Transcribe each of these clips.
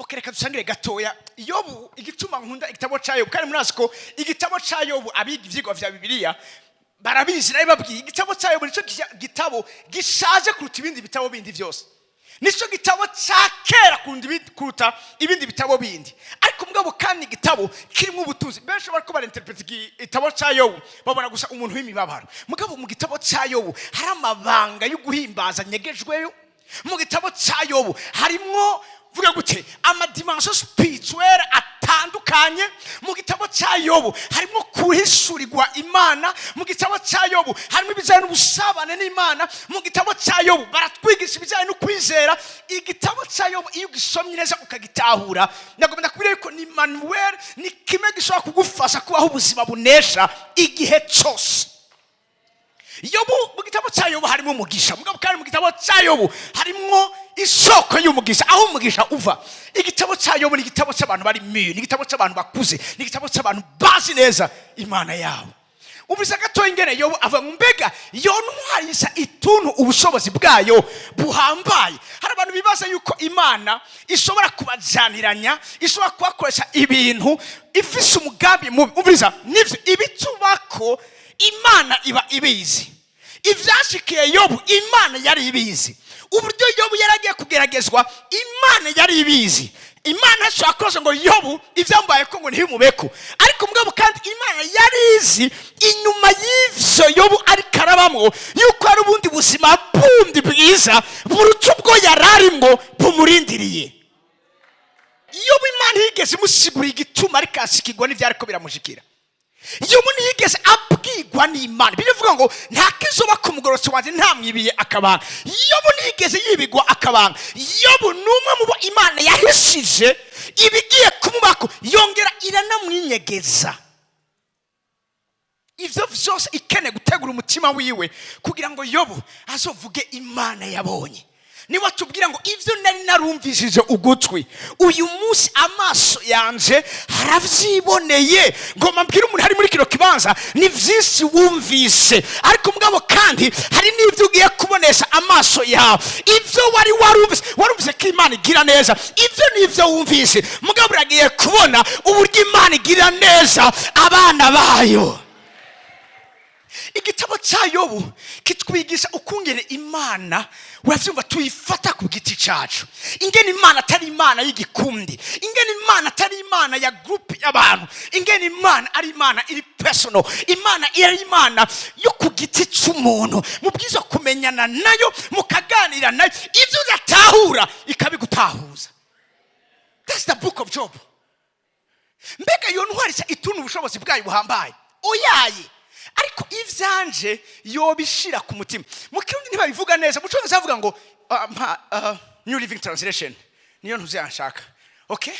Ok, reka dusangire gatoya Yobu. Igituma nkunda igitabo cya Yobu, kandi murazi ko igitabo cya Yobu, abiga ivyigwa vya Bibiliya barabizi, nawe babwiye, igitabo cya Yobu nicyo gitabo gishaje kuruta ibindi bitabo bindi byose. Nicyo gitabo cya kera kuruta ibindi bitabo bindi. Ariko mugabo kandi igitabo kirimo ubutunzi. Benshi bariko barinterpreta igitabo cya Yobu, babona gusa umuntu w'imibabaro. Mugabo mu gitabo cya Yobu hari amabanga yo guhimbaza nyegejweyo. Mu gitabo cya Yobu harimwo, vuga gute, amadimensions spirituelles atandukanye. Mu gitabo cya Yobu harimo kuhishurirwa Imana. Mu gitabo cya Yobu harimo ibijyanye n'ubusabane n'Imana. Mu gitabo cya Yobu baratwigisha ibijyanye no kwizera. Igitabo cya Yobu, iyo ugisomye neza ukagitahura, ndagomba ndakubwira yuko ni manuel, ni kimwe gishobora kugufasha kubaho ubuzima bunesha igihe cyose. Yobu, mu gitabo cya Yobu harimo umugisha. Mugabo kandi mu gitabo cya Yobu harimo isoko y'umugisha, aho umugisha uva. Igitabo cya Yobu ni igitabo cy'abantu bari mûrs, ni igitabo cy'abantu bakuze, ni igitabo cy'abantu bazi neza Imana yabo. Umvise gatoya ingene Yobu avuga ngo: "Mbega yontwarisha ituntu ubushobozi bwayo buhambaye?" Hari abantu bibaza yuko Imana ishobora kubajaniranya, ishobora kubakoresha ibintu ifise umugambi mubi. Umviriza, nivyo ibitubako Imana iba ibizi. Ibyashikiye Yobu, Imana yari ibizi. Uburyo Yobu yari agiye kugeragezwa, Imana yari ibizi. Imana ishobora koza ngo Yobu ibyambaye ko ngo ntibimubeko. Ariko mugabo kandi Imana yari izi inyuma y'ivyo Yobu ariko arabamwo yuko hari ubundi buzima bundi bwiza buruta ubwo yari arimwo bumurindiriye. Yobu, Imana yigeze imusigurira igituma ariko ashikirwa n'ivyariko biramushikira? Yobu ntiyigeze abwirwa n'Imana. Bivuga ngo: "Nta kizoba ku mugororotsi wanjye ntamwibiye akabanga." Yobu ntiyigeze yibigwa akabanga. Yobu ni umwe mu bo Imana yahishije ibigiye kumubako, yongera iranamwinyegeza ivyo vyose, ikeneye gutegura umutima wiwe kugira ngo Yobu azovuge Imana yabonye. Niba tubwira ngo: "Ibyo nari narumvishije ugutwi, uyu munsi amaso yanje haravyiboneye." Ngoma mbwira umuntu ari muri kino kibanza: ni vyinshi wumvise, ariko mugabo kandi hari n'ibyo ugiye kubonesha amaso yawe. Ibyo wari warumvise, warumvise ko Imana igira neza, ibyo ni ibyo wumvise. Mugabo uragiye kubona uburyo Imana igira neza abana bayo. Igitabo cya Yobu kitwigisha ukungene Imana, urabyumva, tuyifata ku giti cyacu, ingene Imana atari Imana y'igikundi, ingene Imana atari Imana ya groupe y'abantu, ingene Imana ari Imana iri personal, Imana ari Imana yo ku giti cy'umuntu. Mubwiza kumenyana nayo, mukaganira nayo, ibyo udatahura ikabigutahuza. That's the book of Job. Mbega iyo ntwari ituna ubushobozi bwayo buhambaye? Oyaye, ariko ivyanje yobishira ku mutima. Mu Kirundi ntibabivuga neza, mu Cyongereza bavuga ngo New Living Translation niyo ntuziyanshaka. Okay,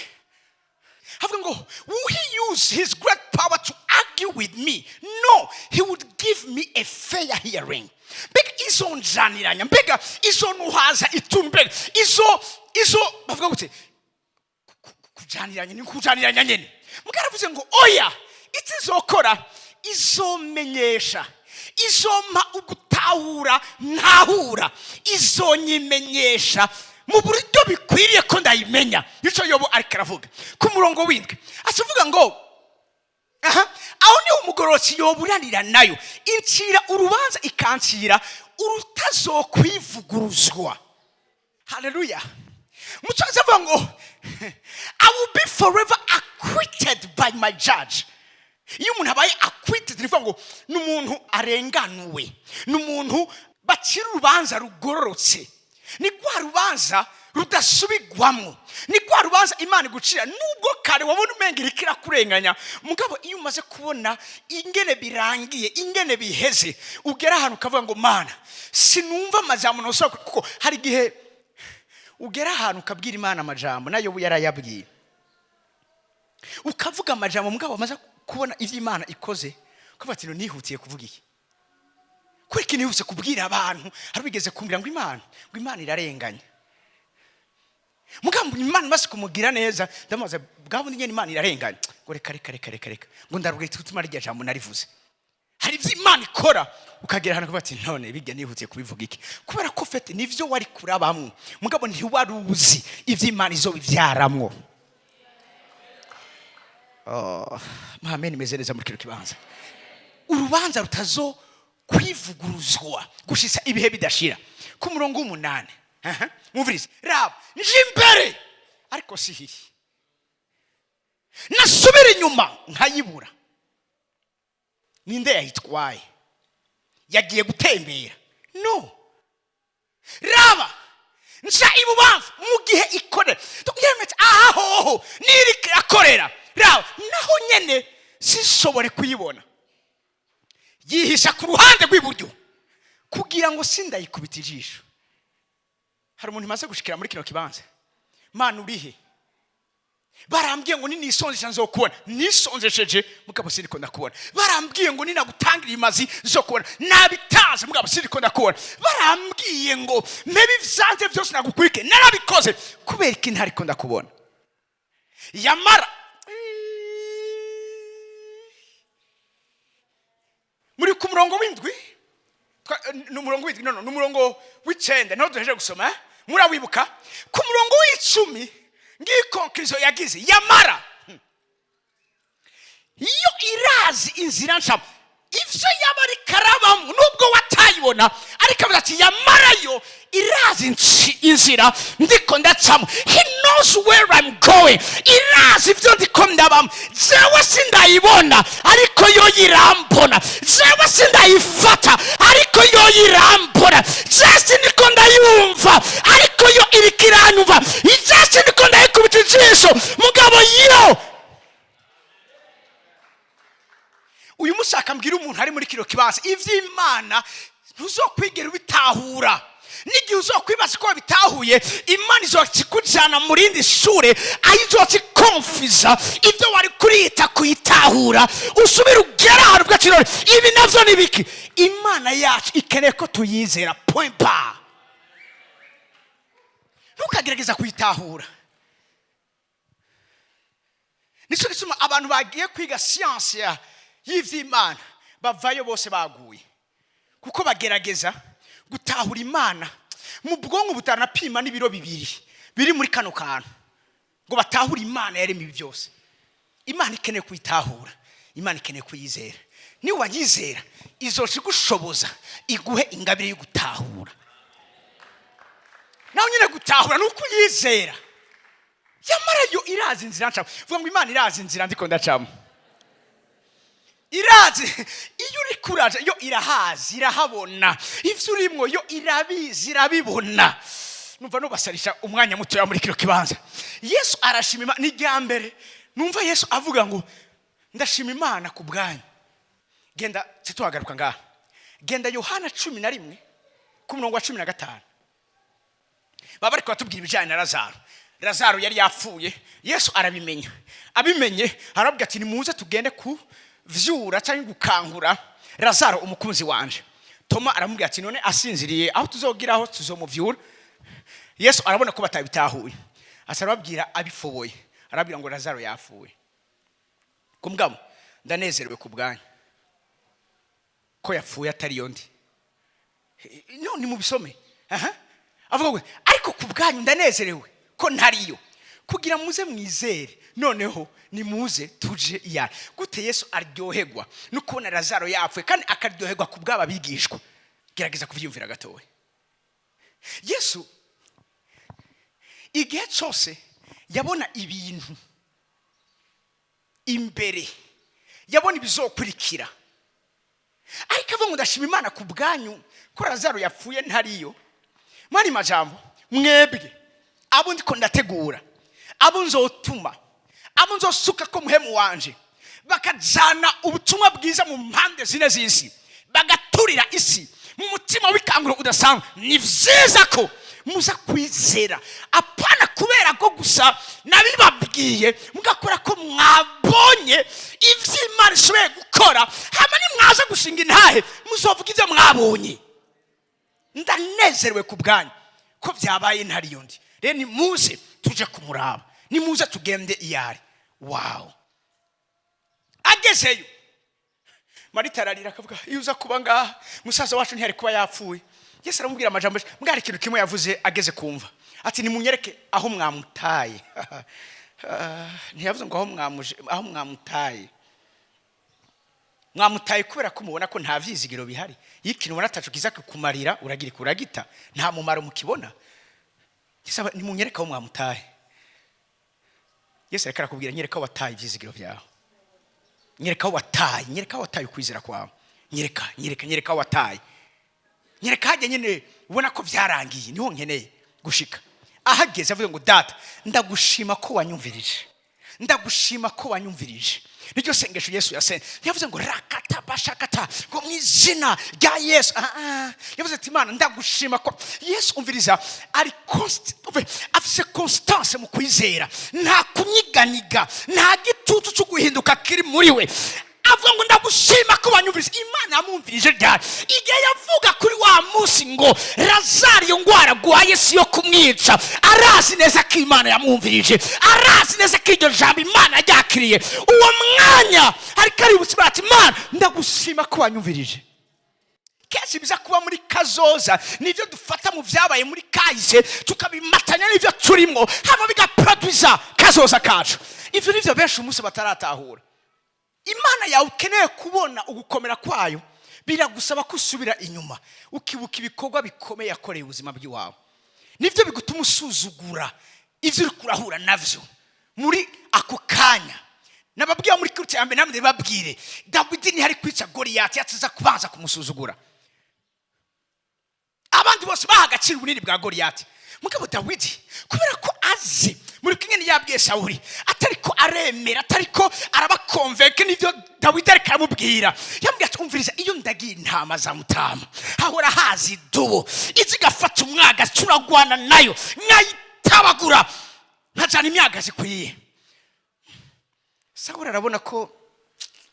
havuga ngo: "Will he use his great power to argue with me? No, he would give me a fair hearing." Mbega izonjaniranya? Mbega izontuhaza ituntu? Mbega izo bavuga gute? Kujaniranya ni kujaniranya nyene. Mugabo aravuze ngo: "Oya, icyo izokora, izomenyesha, izompa ugutahura, ntahura, izonyimenyesha mu buryo bikwiriye ko ndayimenya." Icyo Yobu ariko aravuga ku murongo w'indwi, avuga ngo: "Aha aho niho umugororotsi yoburanira nayo, incira urubanza ikancira urutazokwivuguruzwa." Haleluya! Mucyongereza avuga ngo: "I will be forever acquitted by my judge." Iyo umuntu abaye acquitted, ni ukuvuga ngo ni umuntu arenganuwe, ni umuntu bacira urubanza rugororotse, ni rwa rubanza rudasubigwamo, ni rwa rubanza Imana igucira nubwo kare wabona umenga iriko irakurenganya. Mugabo iyo umaze kubona ingene birangiye, ingene biheze, ugera ahantu ukavuga ngo: "Mana, sinumva amajambo nosubira." Kuko hari igihe ugera ahantu ukabwira Imana amajambo nayo yarayabwiye, ukavuga amajambo, mugabo wamaze kubona ibyo Imana ikoze ukavuga ati: "Nihutiye kuvuga iki? Kubera iki nihuse kubwira abantu?" Hari bigeze kumbwira ngo Imana irarenganya. Mugabo Imana imaze kumugira neza, ndamubaza: "Bwa bundi nyine Imana irarenganya?" Ngo: "Reka, reka, reka, reka, reka." Ngo: "Ndaruge tutuma rya jambo narivuze." Hari ibyo Imana ikora ukagera ahantu ukavuga ati: "None bijya nihutiye kubivuga iki?" Kubera ko ufite nivyo wari kurabamwo, mugabo ntiwari uzi ibyo Imana izobivyaramwo. Oh, amen. Imeze neza muri kino kibanza. Urubanza rutazo kwivuguruzwa gushitsa ibihe bidashira. Ku murongo w'umunani. Aha, mwumvirize: "Raba, nje imbere ariko si hiri, nasubira inyuma nkayibura. Ninde yayitwaye? Yagiye gutembera? No raba, nja ibubamfu mu gihe ikorera." Yemetse aha hoho niri akorera. "Raba, naho nyene sinshobore kuyibona. Yihisha ku ruhande rw'iburyo kugira ngo sindayikubita ijisho." Hari umuntu imaze gushikira muri kino kibanza: "Mana, urihe? Barambwiye ngo ninisonzesha nzokubona, nisonzesheje mugabo siniko ndakubona. Barambwiye ngo ninagutangira imazi nzokubona, nabitanze mugabo siniko ndakubona. Barambwiye ngo mpebe ivyanze vyose nagukurike, narabikoze. Kubera iki ntariko ndakubona?" Yamara muri ku murongo w'indwi, ni umurongo w'indwi, no, ni umurongo w'icenda niho duhejeje gusoma, eh? Murawibuka ku murongo w'icumi, ngiyi conclusion yagize: "Yamara iyo irazi inzira ncamo." Ivyo yaba ariko arabamwo, nubwo watayibona, ariko avuga ati: "Yamarayo irazi inzira ndiko ndacamo." He knows where I'm going. Irazi ivyo ndiko ndabamo. Jewe sindayibona, ariko yo irambona. Jewe sindayifata, ariko yo irambona. Jewe sindiko ndayumva, ariko yo iriko iranyumva. Jewe sindiko ndayikubita ijisho, mugabo yo. Uyu munsi akambwira umuntu ari muri kino kibanza: iby'Imana ntuzokwigera ubitahura. N'igihe uzokwibaza ko wabitahuye, Imana izokikujyana mu rindi shure, aho izokikonfiza ibyo wari kurita kuyitahura. Usubire ugera ahantu bw'akirori: "Ibi navyo ni biki?" Imana yacu ikeneye ko tuyizera, point bar. Ntukagerageza kuyitahura. Nicyo gituma abantu bagiye kwiga siyansi y'ivy'Imana bavayo bose baguye, kuko bagerageza gutahura Imana mu bwonko butanapima n'ibiro 2 biri muri kano kantu, ngo batahure Imana yaremye ibi byose. Imana ikeneye kuyitahura, Imana ikeneye kuyizera. Niba wayizera, izoca igushoboza, iguhe ingabire yo gutahura. Nawe nyine gutahura ni uko uyizera. Yamara yo irazi inzira ncamo. Vuga ngo: "Imana irazi inzira ndiko ndacamo." Irazi iyo uri kuraja, yo irahazi, irahabona. Ivyo urimwo yo irabizi, irabibona. Numva nubasarisha umwanya mutoya muri kino kibanza. Yesu arashima Imana. Ni irya mbere numva Yesu avuga ngo: "Ndashima Imana ku bwanyu." Genda, situhagaruka ngaha. Genda Yohana 11 ku murongo wa 15. Baba bariko batubwira ibijyanye na Lazaro. Lazaro yari yapfuye, Yesu arabimenya. Abimenye arababwira ati: "Nimuze tugende kuvyura cyangwa gukangura Lazaro umukunzi wanje." Toma aramubwira ati: "None asinziriye, aho tuzogeraho tuzomuvyura?" Yesu arabona ko batabitahuye, asa arababwira abifoboye, arababwira ngo: "Lazaro yapfuye. Kumugabo ndanezerewe ku bwanyu ko yapfuye atari yo ndi." No nimubisome. Aha. Avuga ngo: "Ariko ku bwanyu ndanezerewe ko ntariyo, kugira muze mwizere. Noneho nimuze tuje iyari." Gute Yesu aryoherwa no kubona Lazaro yapfuye, kandi akaryoherwa ku bw'aba bigishwa? Gerageza kubyiyumvira gatoya. Yesu igihe cyose yabona ibintu imbere, yabona ibizokurikira, ariko avuga ngo: "Ndashima Imana ku bwanyu ko Lazaro yapfuye ntariyo." Mwari majambo, mwebwe abo ndiko ndategura, abo nzotuma, abo nzosuka ko muhemu wanje, bakajana ubutumwa bwiza mu mpande zine z'isi, bagaturira isi mu mutima w'ikanguro udasanzwe, ni vyiza ko muza kwizera, apana kubera ko gusa nabibabwiye, mugakora ko mwabonye ivy'Imana ishoboye gukora. Hama nimwaza gushinga intahe, muzovuga ibyo mwabonye: "Ndanezerewe ku bwanyu ko byabaye ntariyo ndi. Rero nimuze tuje kumuraba, nimuze tugende iyari." Wawu, agezeyo. Marita ararira, akavuga: "Iyo uza kuba ngaha, musaza wacu ntiyari kuba yapfuye." Yesu aramubwira amajambo menshi. Mbwa hari ikintu kimwe yavuze ageze kumva, ati: "Nimunyereke aho mwamutaye." Ah, ntiyavuze ngo aho mwamuje, aho mwamutaye. Mwamutaye kubera ko mubona ko nta vyizigiro bihari. Iyo ikintu ubona ataco kiza kukumarira, uragira uragita, nta mumaro mukibona. Yesu "Nimunyereke aho mwamutaye." Yesu ariko arakubwira: "Nyereka aho wataye ivyizigiro byawe, nyereka aho wataye, nyereka aho wataye ukwizera kwawe, nyereka, nyereka, nyereka aho wataye, nyereka hajya nyine ubona ko byarangiye, niho nkeneye gushika." Ahageze avuga ngo: "Data, ndagushima ko wanyumvirije, ndagushima ko wanyumvirije." Niryo sengesho Yesu yasenze. Yavuze ngo rakata bashakata, ngo mu izina rya Yesu. Ah, ah. Yavuze ati: "Imana, ndagushima ko." Yesu, umviriza, ari afise constance mu kwizera. Nta kunyiganyiga, nta gitutu cyo guhinduka kiri muri we. Avuga ngo: "Ndagushima ko wanyumvirije." Imana yamwumvirije ryari? Igihe yavuga kuri wa munsi ngo Lazaro, iyo ndwara agwaye si yo kumwica. Arazi neza ko Imana yamwumvirije, arazi neza ko iryo jambo Imana ryakiriye. Uwo mwanya ariko aributsa Imana ati: "Imana, ndagushima ko wanyumvirije." Kenshi biza kuba muri kazoza nibyo dufata mu byabaye muri kahise, tukabimatanya n'ibyo turimo, hama bigaproduza kazoza kacu. Ibyo nibyo benshi umunsi bataratahura. Imana yawe ukeneye kubona ugukomera kwayo, biragusaba ko usubira inyuma ukibuka ibikorwa bikomeye yakoreye ubuzima bw'iwawe. Nibyo bigutuma usuzugura ibyo uri kurahura nabyo muri ako kanya. Nababwira muri kurutse ya mbere, namwe ndababwire: Dawidi ntihari kwica Goriyati yatiza kubanza kumusuzugura. Abandi bose baha agaciro ubunini bwa Goriyati, mugabo Dawidi, kubera ko azi muri kimwe yabwiye Sawuli, atari ko aremera, atari ko arabakonvenke n'ibyo Dawidi ariko aramubwira. Yambwiye ati: "Umviriza, iyo ndagiye intama za mutama, hahora haza idubu, izi igafata umwaga, turagwana nayo nkayitabagura, nkajana imyagazi ikwiye." Sawuli arabona ko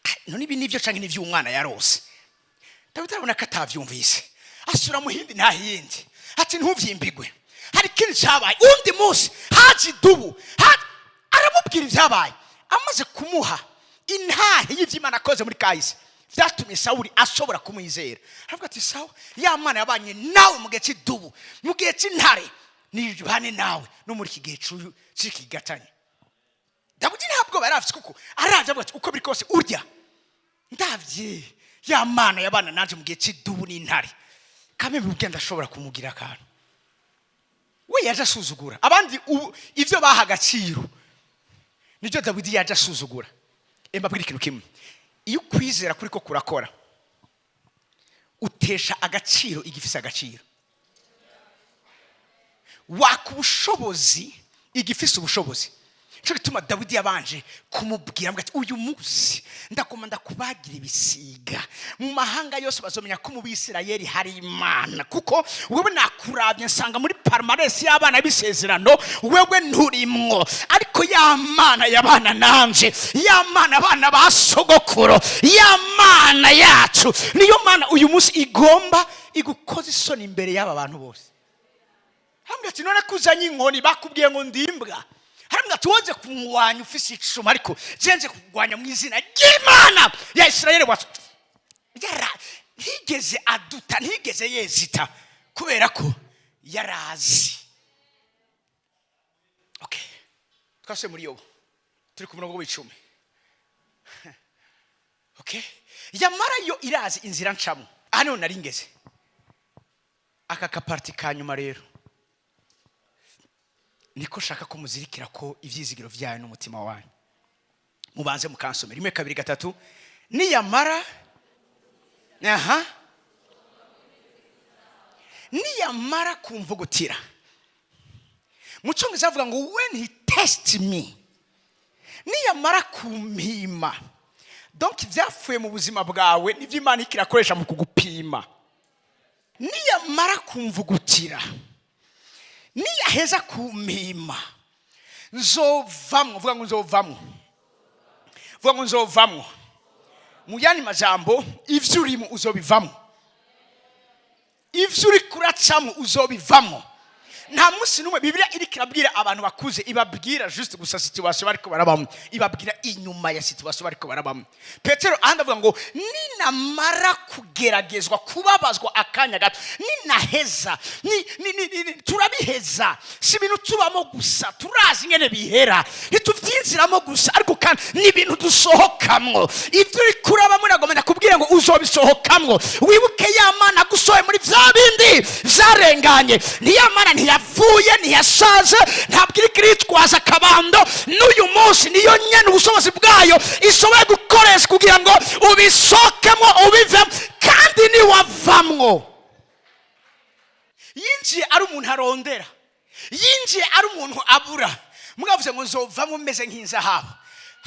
"Ah, none ibi nibyo canke n'ivy'umwana yarose?" Dawidi arabona ko atavyumvise, asura mu hindi nta yindi, ati: "Ntuvyimbigwe, hari ikindi cyabaye." Undi munsi haje idubu, aramubwira ibyabaye. Amaze kumuha intahe y'ibyo Imana akoze muri kahise, byatumye Sawuli ashobora kumwizera. Aravuga ati: "Sawa, ya Mana yabanye nawe mu gihe cy'idubu, mu gihe cy'intare, nibane nawe no muri iki gihe cy'iki gatanya." Dawidi ntabwo yari afite, kuko aravye avuga ati: "Uko biri kose, urya ndavye ya Mana yabana nanje mu gihe cy'idubu n'intare, kamwe burya ndashobora kumugira akantu." We yaje asuzugura abandi ibyo baha agaciro, nibyo Dawidi yaje asuzugura. Mbabwira ikintu kimwe: iyo ukwizera kuri ko kurakora, utesha agaciro igifise agaciro, waka ubushobozi igifise ubushobozi. Nicyo gituma Dawidi yabanje kumubwira, amugira ati: "Uyu munsi ndagomba ndakubagira ibisiga mu mahanga yose, bazomenya ko mu Bisirayeli hari Imana, kuko wewe nakurabye nsanga muri palmarès y'abana b'isezerano wewe nturimwo, ariko ya Mana yabana nanje, ya Mana abana ba sogokuro, ya Mana yacu, niyo Mana uyu munsi igomba igukoza isoni imbere y'aba bantu bose." Hambwa ati: "None kuzanye inkoni, bakubwiye ngo ndimbwa?" Hambwa ati: "Woze kumwanya ufise icuma, ariko jenje kurwanya mu izina ry'Imana ya Isirayeli wacu." Yara ntigeze aduta, ntigeze yezita, kubera ko yarazi. Okay, twasuye muri Yobu, turi ku murongo w'icumi. Okay, yamara yo irazi inzira ncamo. Aha niho nari ngeze. Aka ka partie ka nyuma rero niko shaka ko muzirikira ko ibyizigiro byayo n'umutima wanyu. Mubanze mukansome: rimwe, kabiri, gatatu. Niyamara, aha, niyamara kumvugutira. Mu Cyongereza avuga ngo "when he test me", niyamara kumpima. Donc ibyapfuye mu buzima bwawe nibyo Imana ikirakoresha mu kugupima. Niyamara kumvugutira, niyaheza kumpima, nzovamwo. Vuga ngo nzovamwo, vuga ngo nzovamwo. Mu yandi majambo, ivyo urimo uzobivamo, ivyo uri kuracamo uzobivamo. Nta munsi n'umwe Bibiliya iriko irabwira abantu bakuze ibabwira juste gusa situation bariko barabamo, ibabwira inyuma ya situation bariko barabamo. Petero ahandi avuga ngo ninamara kugeragezwa, kubabazwa akanya gato, ninaheza turabiheza. Si ibintu tubamo gusa, turazi ingene bihera, ntitubyinjiramo gusa, ariko kandi ni ibintu dusohokamwo. Ibyo uri kurabamo, nagomba ndakubwira ngo uzobisohokamwo. Wibuke ya Mana gusohoye muri bya bindi byarenganye. Ni ya Mana, ntiyavuye, ntiyashaje, ntabwo iri kiritwaza akabando. N'uyu munsi niyo nyene ubushobozi bwayo ishoboye gukoresha kugira ngo ubisohokemo, ubivemo. Kandi niwavamwo, yinjiye ari umuntu arondera, yinjiye ari umuntu abura, mwavuze ngo nzovamo meze nk'inzahabu.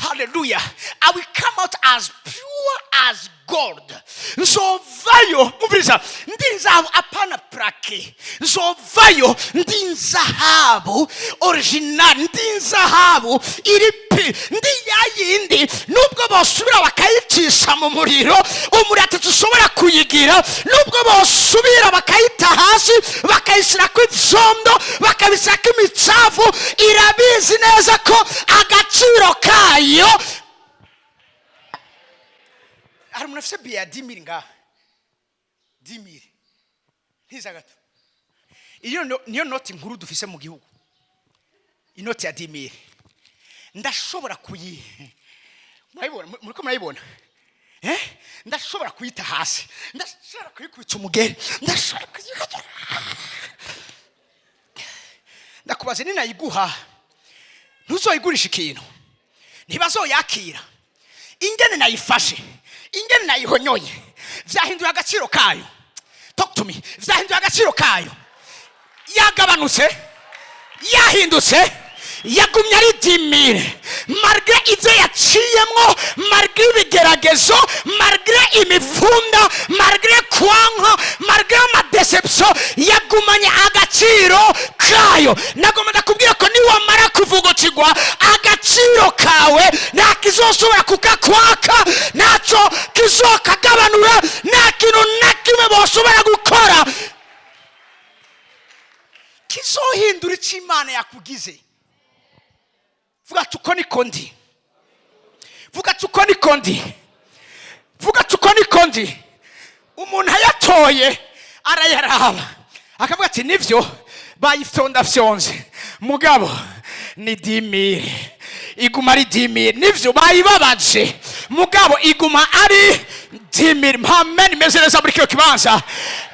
Haleluya! I will come out as pure as gold. Nzovayo, umviriza, ndi inzahabu, apana plaqué. Nzovayo ndi inzahabu original, ndi inzahabu iri pi, ndi ya yindi nubwo bosubira bakayicisha mu muriro, umuriro ushobora kuyigira, nubwo bosubira bakayita hasi, bakayishyirako ivyondo, bakabishyirako imicafu, irabizi neza ko agaciro kayo. Hari umuntu afise billet ya 10 000 ngaha? 10 000, ntiza gato. Iyo niyo noti nkuru dufise mu gihugu, inoti ya 10 000. Ndashobora kuyi, murayibona, muriko murayibona, eh? Ndashobora kuyita hasi, ndashobora kuyikubita umugeri, ndashobora kuyihagera. Ndakubaza, ninayiguha ntuzoyigurisha ikintu, ntibazoyakira. Ingene nayifashe, ingene nayihonyoye, vyahinduye agaciro kayo? Talk to me. Vyahinduye agaciro kayo? Yagabanutse? Yahindutse? Yagumye ari 10 000, malgré ibyo yaciyemwo, malgré ibigeragezo, malgré imifunda, malgré kwanka, malgré ama déceptions, yagumanye agaciro kayo. Nagomba ndakubwira ko niwamara kuvugutirwa, agaciro kawe nta kizoshobora kukakwaka, ntacyo kizokagabanura, nta kintu na kimwe boshobora gukora kizohindura icyo Imana yakugize. Vuga ati: "Uko niko ndi." Vuga ati: "Uko niko ndi." Vuga ati: "Uko niko ndi." Umuntu ayatoye arayaraba akavuga ati: "Nivyo, bayifyondafyonze, mugabo ni 10 000, iguma ari 10 000. Nivyo, bayibabaje, mugabo iguma ari 10 000." Mpamene imeze neza muri kino kibanza.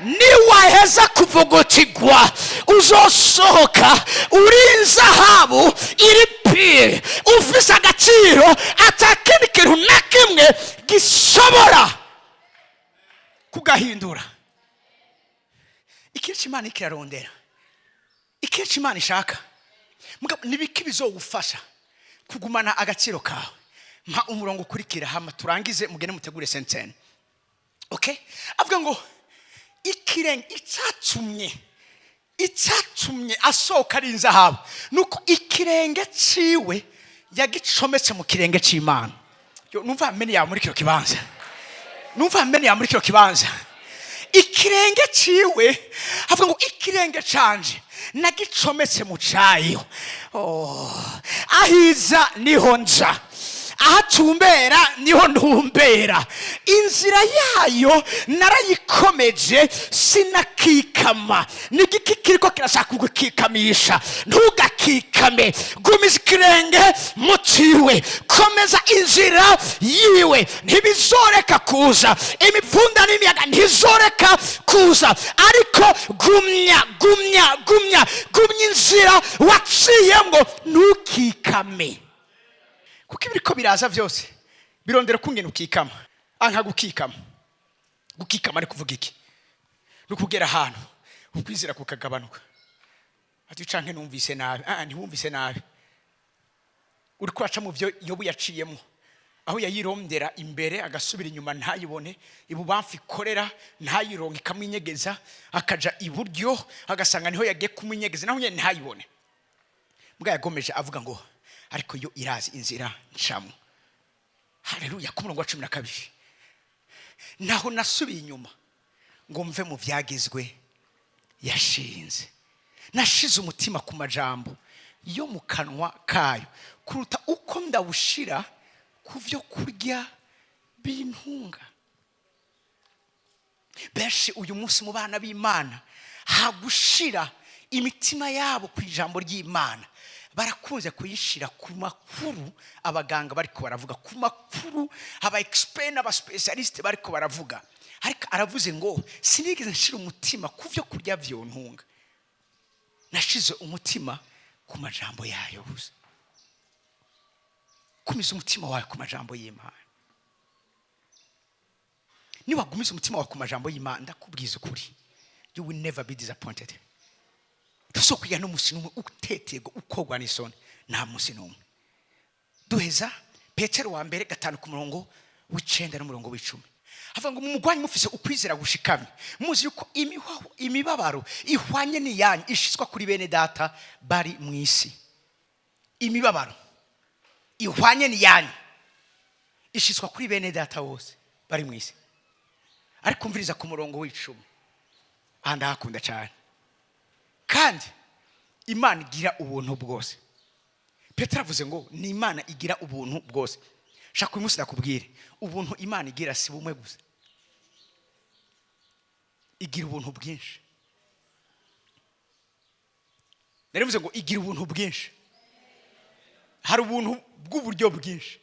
Niwaheza kuvugutirwa, uzosohoka uri inzahabu iri pure, ufise agaciro atakindi kintu na kimwe gishobora kugahindura. Ikintu Imana ikirarondera, ikintu Imana ishaka, mugabo nibiki bizogufasha kugumana agaciro kawe? Mpa umurongo ukurikira, hama turangize, mugende mutegure Sainte Cène. Okay, avuga ngo ikirenge icyatumye asohoka ari inzahabu nuko ikirenge ciwe yagicometse mu kirenge c'Imana. Yo, numva amene yawe muri kino kibanza, numva amene yawe muri kino kibanza. Ikirenge ciwe, avuga ngo ikirenge canje nagicometse mu cayo. Oh, ahiza niho nja, aho atumbera niho ntumbera, inzira yayo narayikomeje, sinakikama. Ni igiki kiriko kirashaka kugukikamisha? Ntugakikame, gumiza ikirenge mu ciwe, komeza inzira yiwe. Ntibizoreka kuza, imipfunda n'imiyaga ntizoreka kuza, ariko gumya, gumya, gumya, gumya inzira waciyemo, ntukikame, kuko ibiriko biraza byose birondera kungena ukikama. Anka gukikama. Gukikama ari kuvuga iki? Ni ukugera ahantu ukwizera kukagabanuka, ati: "Canke numvise nabi." Ah, ntiwumvise nabi. Uri kuraca mu byo Yobu yaciyemo, aho yayirondera imbere agasubira inyuma ntayibone, ibubamfu ikorera ntayironke, ikamwinyegeza, akaja iburyo agasanga niho yagiye kumwinyegeza, naho nyene ntayibone. Mbwa yagomeje avuga ngo: "Ariko yo irazi inzira ncamo." Haleluya! Ku murongo wa 12: "Naho nasubiye inyuma ngo mve mu byagezwe yashinze." Nashize umutima ku majambo yo mu kanwa kayo kuruta uko ndawushira ku byo kurya bintunga. Benshi uyu munsi mu bana b'Imana, hagushira imitima yabo ku ijambo ry'Imana, barakunze kuyishira ku makuru abaganga bariko baravuga, ku makuru aba expert n'aba spécialistes bariko baravuga. Ariko aravuze ngo: "Sinigeze nshira umutima ku byo kurya vyontunga, nashize umutima ku majambo yayo gusa." Kumiza umutima wawe ku majambo y'Imana. Niwagumiza umutima wawe ku majambo y'Imana, ndakubwiza ukuri, you will never be disappointed. Ntuzokwiga n'umunsi n'umwe utetego, ukogwa n'isoni, nta munsi n'umwe. Duheza Petero wa mbere 5 ku murongo w'9 n'umurongo w'10, havuga ngo: "Mumugwanyi mufise ukwizera gushikamye, muzi yuko imibabaro ihwanye n'iyanyu ishitswa kuri bene data bari mu isi." Imibabaro ihwanye n'iyanyu ishitswa kuri bene data bose bari mu isi. Ariko umviriza ku murongo w'10, aha ndahakunda cyane. "Kandi Imana igira ubuntu bwose." Petero avuze ngo ni Imana igira ubuntu bwose. Shaka uyu munsi ndakubwire, ubuntu Imana igira si bumwe gusa, igira ubuntu bwinshi. Narivuze ngo igira ubuntu bwinshi. Hari ubuntu bw'uburyo bwinshi,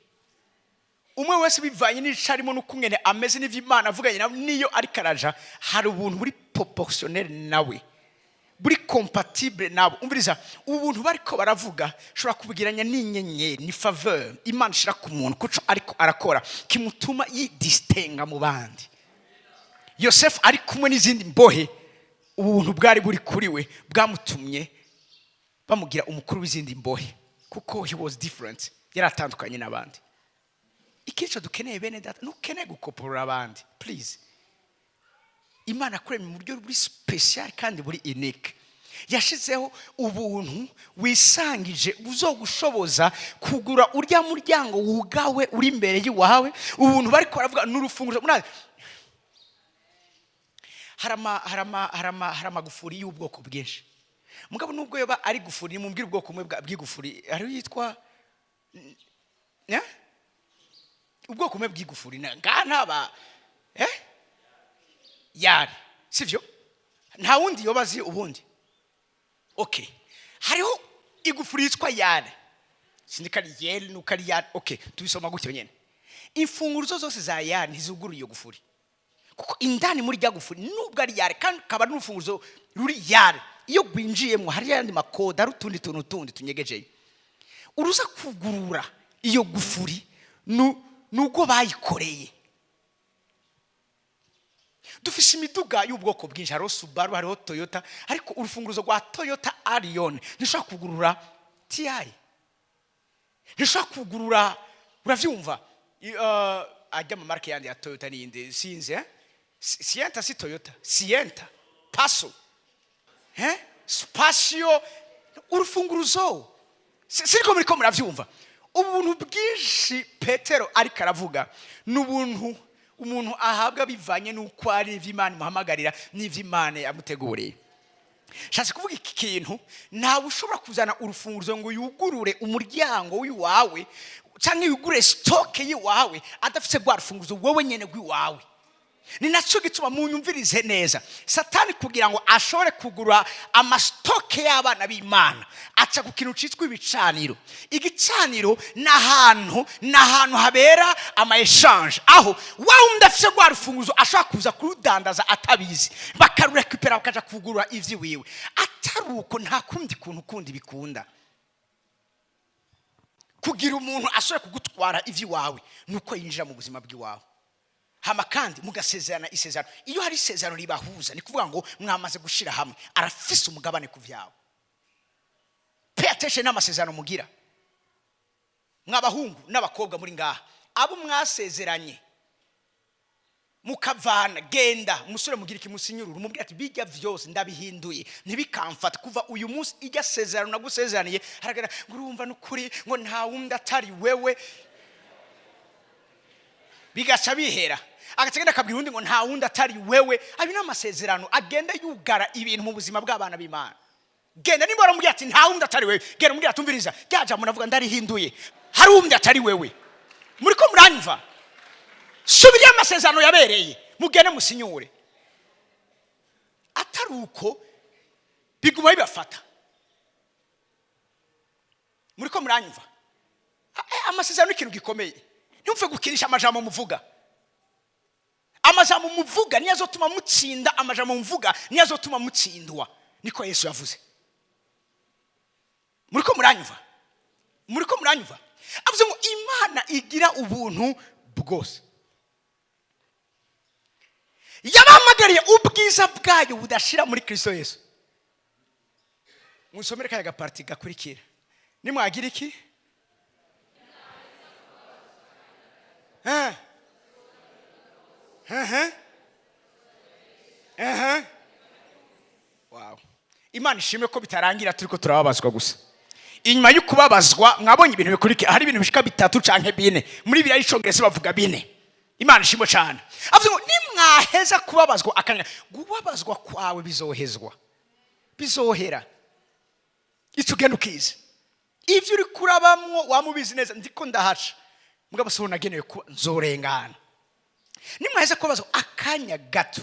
umwe wese bivanye n'ico arimo n'ukungene ameze n'ivyo Imana avuganye nawe niyo ariko araja. Hari ubuntu buri proportionnel nawe, buri compatible nabo. Umviriza, ubu buntu bariko baravuga ushobora kubwiranya n'inyenyeri, ni faveur Imana ishira ku muntu kuco ariko arakora kimutuma yidistinga mu bandi. Yosefu ari kumwe n'izindi mbohe, ubu buntu bwari buri kuri we bwamutumye bamugira umukuru w'izindi mbohe, kuko he was different, yari atandukanye n'abandi. Ikico dukeneye, bene data, ntukeneye gukoporora abandi, please. Imana akuremye mu buryo buri special kandi buri unique. Yashizeho ubuntu wisangije buzogushoboza kugura urya muryango wugawe uri imbere y'iwawe. Ubuntu bariko baravuga ni urufunguzo. Murazi, hari amagufuri y'ubwoko bwinshi. Mugabo nubwo yoba ari gufuri, nimubwire ubwoko bumwe bw'igufuri. Hariho yitwa, eh? Ubwoko bumwe bw'igufuri ngaha ntaba, eh? Yari sivyo? Nta wundi yoba azi ubundi? Okay, hariho igufuri yitwa yare, sinzi ko ari yere nuko ari yare. Okay, tubisoma gutyo nyene. Imfunguruzo zose za yare ntizugura iyo gufuri, kuko indani muri rya gufuri, nubwo ari yare kandi ukaba n'urufunguzo ruri yare, iyo rwinjiyemo hari ayandi makode, hari utundi tuntu tundi tunyegejeyo. Uruza kugurura iyo gufuri nubwo bayikoreye. Dufise imiduga y'ubwoko bwinshi, hariho Subaru, hariho Toyota, ariko urufunguzo rwa Toyota Allion ntushobora kugurura TI, ntushobora kugurura. Uravyumva? Ajya mu marque yandi ya Toyota n'iyindi sinzi, eh? Sienta, si Toyota Sienta, Passo, eh? Spacio. Urufunguruzo siriko muriko muravyumva? Ubuntu bwinshi Petero ariko aravuga ni ubuntu umuntu ahabwa bivanye n'uko ari, ivyo Imana imuhamagarira n'ivyo Imana yamuteguriye. Shatse kuvuga iki kintu: ntawe ushobora kuzana urufunguzo ngo yugurure umuryango w'iwawe cyangwa yugurure stock y'iwawe adafite rwa rufunguzo wowe nyene rw'iwawe. Ni nacyo gituma, munyumvirize neza, Satani kugira ngo ashobore kugura ama stock y'abana b'Imana aca ku kintu cyitwa ibicaniro. Igicaniro ni ahantu habera ama échange, aho wa wundi afite rwa rufunguzo ashobora kuza kurudandaza atabizi, bakarurekipera, bakaja kugura ivy'iwiwe. Atari uko, nta kundi kuntu kundi bikunda. Kugira umuntu ashobora kugutwara ivy'iwawe ni uko yinjira mu buzima bw'iwawe, hama kandi mugasezerana isezerano. Iyo hari isezerano ribahuza, ni kuvuga ngo mwamaze gushira hamwe, arafise umugabane ku vyawe. Pay attention n'amasezerano mugira, mw'abahungu n'abakobwa muri ngaha, abo mwasezeranye mukavana. Genda umusore, mugira ikimusinyurura, umubwira ati: "Bijya vyose ndabihinduye, ntibikamfata kuva uyu munsi. Ijya sezerano nagusezeraniye." Haragara ngo: "Urumva n'ukuri ngo nta wundi atari wewe." Bigaca bihera, agaca agenda akabwira undi ngo: "Nta wundi atari wewe." Ayo ni amasezerano agenda yugara ibintu mu buzima bw'abana b'Imana. Genda, nimba waramubwiye ati nta wundi atari wewe, genda umubwira ati umviriza, rya jambo navuga ndarihinduye, hari uwundi atari wewe. Muri ko muranyumva? Subiriyo amasezerano yabereye, mugende musinyure. Atari uko biguma bibafata. Muri ko muranyumva? Amasezerano ni ikintu gikomeye. Ntimupfe gukinisha amajambo muvuga. Amajambo muvuga niyo azotuma mutsinda, amajambo muvuga niyo azotuma mutsindwa. Niko Yesu yavuze. Muri ko muranyumva? Muri ko muranyumva? Avuze ngo Imana igira ubuntu bwose yabahamagariye ubwiza bwayo budashira muri Kristo Yesu. Musomere kaya gapartie gakurikira. Nimwagira iki? Eh. Eh. Eh. Wow. Imana ishimwe ko bitarangira turiko turababazwa gusa. Inyuma yo kubabazwa mwabonye ibintu bikurikira. Hari ibintu bishika bitatu canke bine. Muri biriya y'icongereza bavuga bine. Imana ishimwe cyane. Avuze ngo nimwaheza kubabazwa akanya, kubabazwa kwawe bizohezwa, bizohera. Icyo ugenda ukizi, ivyo uri kurabamwo wamubizi neza. Ndiko ndahaca, mugabo siho nagenewe kuba, nzorengana. Nimwaheza kubabazwa akanya gato,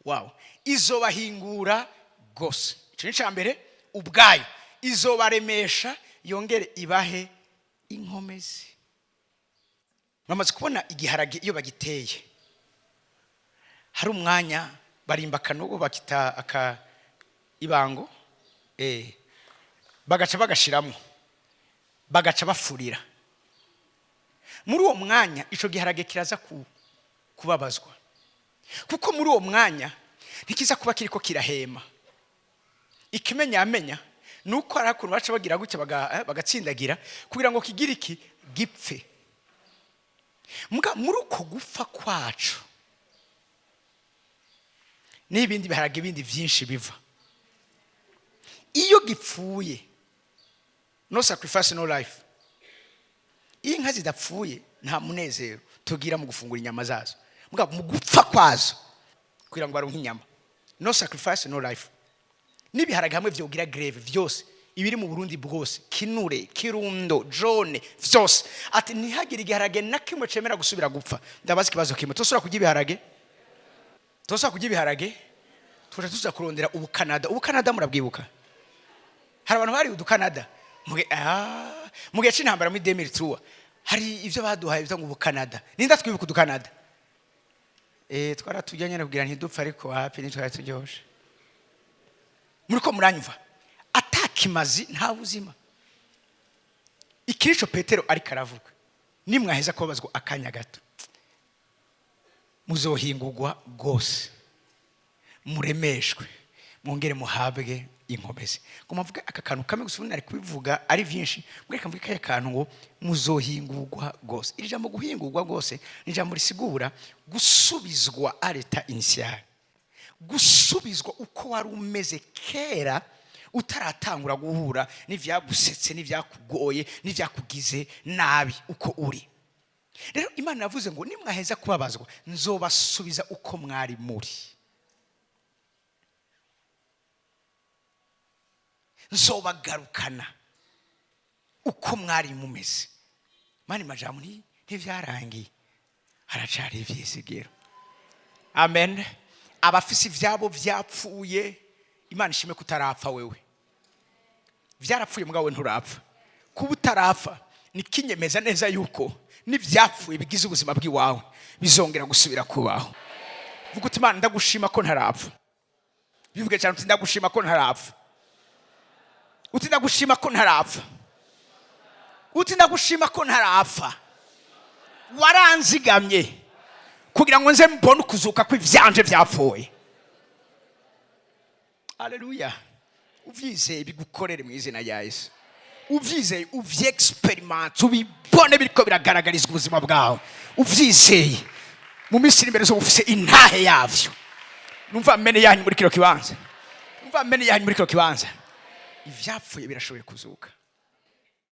wow, izobahingura gose. Icyo ni icya mbere. Ubwayo izobaremesha, yongere ibahe inkomezi. Bamaze kubona igiharage iyo bagiteye, hari umwanya barimba akanogo, bakita aka ibango, bagaca bagashiramo, bagaca bafurira. Muri uwo mwanya ico giharage kiraza kubabazwa, kuko muri uwo mwanya ntikiza kuba kiriko kirahema. Ikimenyamenya ni uko hari ukuntu baca bagira gutya, bagatsindagira kugira ngo kigire iki? Gipfe. Muga muri uko gupfa kwacu n'ibindi biharage bindi byinshi biva. Iyo gipfuye, no sacrifice, no life. Iyo inka zidapfuye nta munezero tugira mu gufungura inyama zazo. Muga mu gupfa kwazo kugira ngo baronke inyama, no sacrifice, no life. N'ibiharage hamwe vyogira grève vyose ibiri mu Burundi bwose, kinure, kirundo, jaune, vyose, ati ntihagire igiharage na kimwe cemera gusubira gupfa. Ndabaza ikibazo kimwe: tosubira kurya ibiharage? Tosubira kurya ibiharage? Tuja tuza kurondera ubukanada. Ubukanada murabwibuka? Hari abantu bari udukanada mu gihe c'intambara muri 2003. Hari ivyo baduhaye bita ngo ubukanada. Ninda twibuka udukanada? Twaraturya nyene kugira ntidupfe, ariko wapi, ntitwari turyoshe. Muri ko muranyumva? Atakimazi nta buzima. Ikirico Petero ariko aravuga: nimwaheza kubabazwa akanya gato, muzohingurwa rwose, muremeshwe, mwongere muhabwe inkomezi. Ngo mvuge aka kantu kamwe gusa, ubundi nari kubivuga ari byinshi. Mwereka mvuge kaya kantu ngo muzohingurwa rwose. Iri jambo guhingurwa rwose ni ijambo risigura gusubizwa à l'état initial, gusubizwa uko wari umeze kera utaratangura guhura n'ivyagusetse, n'ivyakugoye, n'ivyakugize nabi uko uri. Rero Imana yavuze ngo nimwaheza kubabazwa nzobasubiza uko mwari muri, nzobagarukana uko mwari mumeze. Mani majambo ntivyarangiye, haracari ivyizigiro. Amen. Abafise ivyabo vyapfuye, Imana ishime kutarapfa. Wewe vyarapfuye, mugabo we nturapfa. Kuba utarapfa ni kinyemeza neza yuko n'ivyapfuye bigize ubuzima bw'iwawe bizongera gusubira kubaho. Vuga uti: Imana, ndagushima ko ntarapfa. Bivuge cyane uti: ndagushima ko ntarapfa. Uti: ndagushima ko ntarapfa. Uti: ndagushima ko ntarapfa. Waranzigamye kugira ngo nze mbone ukuzuka kw'ivyanje vyapfuye. Aleluya! Uvyizeye bigukorere mu izina rya Yesu. Uvyizeye uvyexperimente, ubibone biriko biragaragarizwa ubuzima bwawe. Uvyizeye, mu minsi iri imbere zo ufise intahe yavyo. Numva amen yanyu muri kino kibanza. Numva amen yanyu muri kino kibanza. Ivyapfuye birashoboye kuzuka.